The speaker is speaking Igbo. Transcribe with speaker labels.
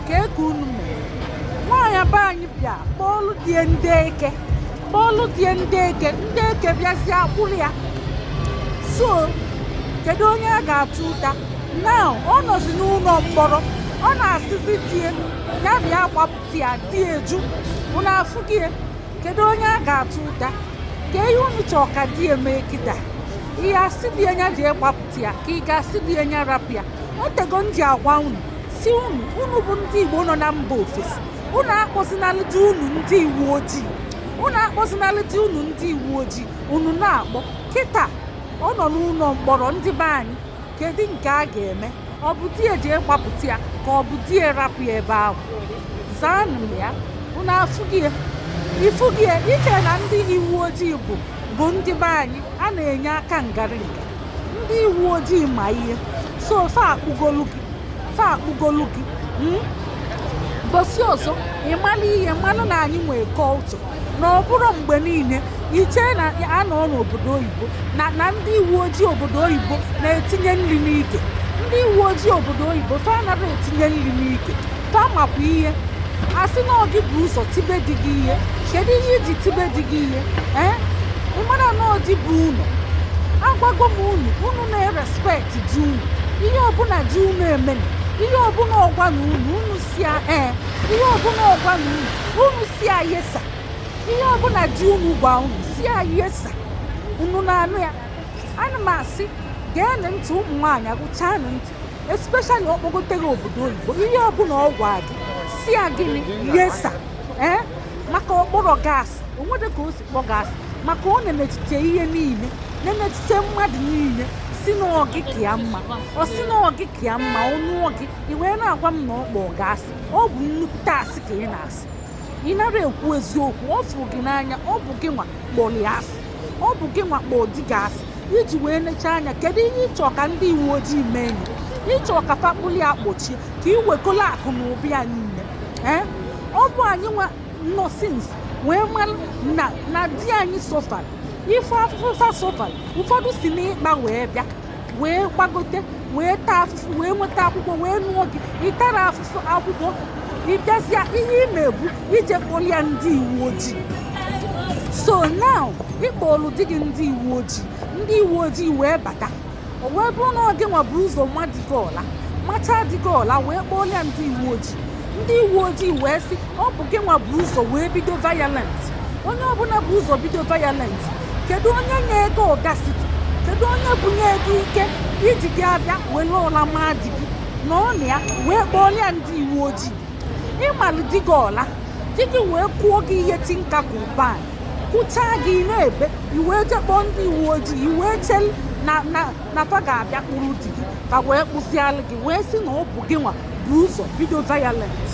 Speaker 1: Ka eke unu mere nwaanyị be anyị bịa kpọọlụ die ndị eke, kpọọlụ die ndị eke, ndị eke bịazie akpụrụ ya. So kedu onye a ga-atụ ụta now? Ọ nọzi n'ụlọ mkpọrọ, ọ na-asịzi die ya bịa gbapụta ya. Di eju unu afụghị ya. Kedu onye a ga-atụ ụta? Ka ihe unu chọọ ka di eme kịta? Ihe asị di ya jee gbapụta ya, ka ị ga-asị di ya rapụ ya? O tego m ji agwa unu, si unu, unu bụ ndị Igbo nọ na mba ofesi, unu akpọzinalụ di unu ndị uwe ojii, unu akpọzinalụ di unu ndị uwe ojii. Unu na-akpọ kịta, ọ nọ n'ụlọ mkpọrọ. Ndị be anyị, kedu nke a ga-eme? Ọ bụ di ya jee gbapụta ya, ka ọ bụ di ya rapụ ya ebe ahụ? Zaanụ m ya. Unu afụghị ya, ịfụghị ya. Iche na ndị uwe ojii bụ ndị be anyị a na-enye aka ngaringa. Ndị uwe ojii ma ihe so fa akpụgolu gị, fa akpụgolu gị. Gosi ọzọ, ị mara ihe mmanụ na anyị nwee culture, na ọ bụrụ mgbe niile iche na anọ n'obodo oyibo na ndị uwe ojii obodo oyibo na-etinye nri n'ike. Ndị uwe ojii obodo oyibo, fa anaghị etinye nri n'ike. Fa makwa ihe asị na ọ gị bụ ụzọ tibe di gị ihe. Kedu ihe iji tibe di gị ihe? Ee, ị mara na ọ dị bụ unu agwago m unu, unu na-erespect di unu. Ihe ọbụla di unu emene, ihe ọbụla ọgwa na unu, unu si ya ee. Ihe ọbụla ọgwa na unu, unu si ya yes sir. Ihe ọbụla di unu gwa unu, si ya yes sir. Unu na-anụ ya? Ana m asị, geenụ ntị, ụmụ nwaanyị, agụchanụ ntị, especially ọkpọgotere obodo oyibo. Ihe ọbụla ọ gwa gị, si ya gịnị? Yes sir. Ee, maka ọkpọrọ gas onwede ka o si kpọ gas, maka ọ na-enechiche ihe niile, na-enechiche mmadụ niile, si na ọ gị ka ya mma. Ọ si na ọ gị ka ya mma, ọ nụọ gị, ị wee na-agwa m na ọ kpọ gasị. Ọ bụ nnukwute asị ka ị na-asị. Ị nara ekwu eziokwu. Ọ fụrụ gị n'anya. Ọ bụ gị nwa kpọrọ ya asị, ọ bụ gị nwa kpọọ di gị asị iji wee nechaa anya. Kedu ihe ịchọ ka ndị uwe ojii mee gị? Ịchọ ka fakpuli ya kpochie, ka ị wekọla akụ na ụba ya niile? Ee, ọ bụ anyị nwa nọ since wee mara na di anyị suffer ife afụfa suffer. Ụfọdụ si n'ịkpa wee bịa, wee gbagote, wee taa afụfụ, wee nweta akwụkwọ, wee nụọ gị. Ịtara afụfụ akwụkwọ, ịbịazịa, ihe ị na-ebu ije kpọrọ ya ndị uwe ojii. So now, ịkpọlụ di gị ndị uwe ojii, ndị uwe ojii wee bata. O wee bụrụ na ọ gị nwa bụ ụzọ nwa di gị ọla macha di gị ọla, wee kpọọ ya ndị uwe ojii. Ndị uwe ojii wee sị ọ bụ gị nwa bụ ụzọ wee bido violent. Onye ọbụla bụ ụzọ bido violent, kedu onye nye ego audacity? Kedu onye bunye ego ike iji gị abịa were ụla maa di gị na ọ na ya wee kpọọ ya ndị uwe ojii? Ịmalụ di gị ọla, di gị wee kụọ gị ihe tinka kuban, kụchaa gị na-ebe, i wee jee kpọọ ndị uwe ojii. I wee chee na fa ga-abịa kpụrụ di gị ka wee kpụzialụ gị, wee sị na ọ bụ gị nwa bụ ụzọ bido violent.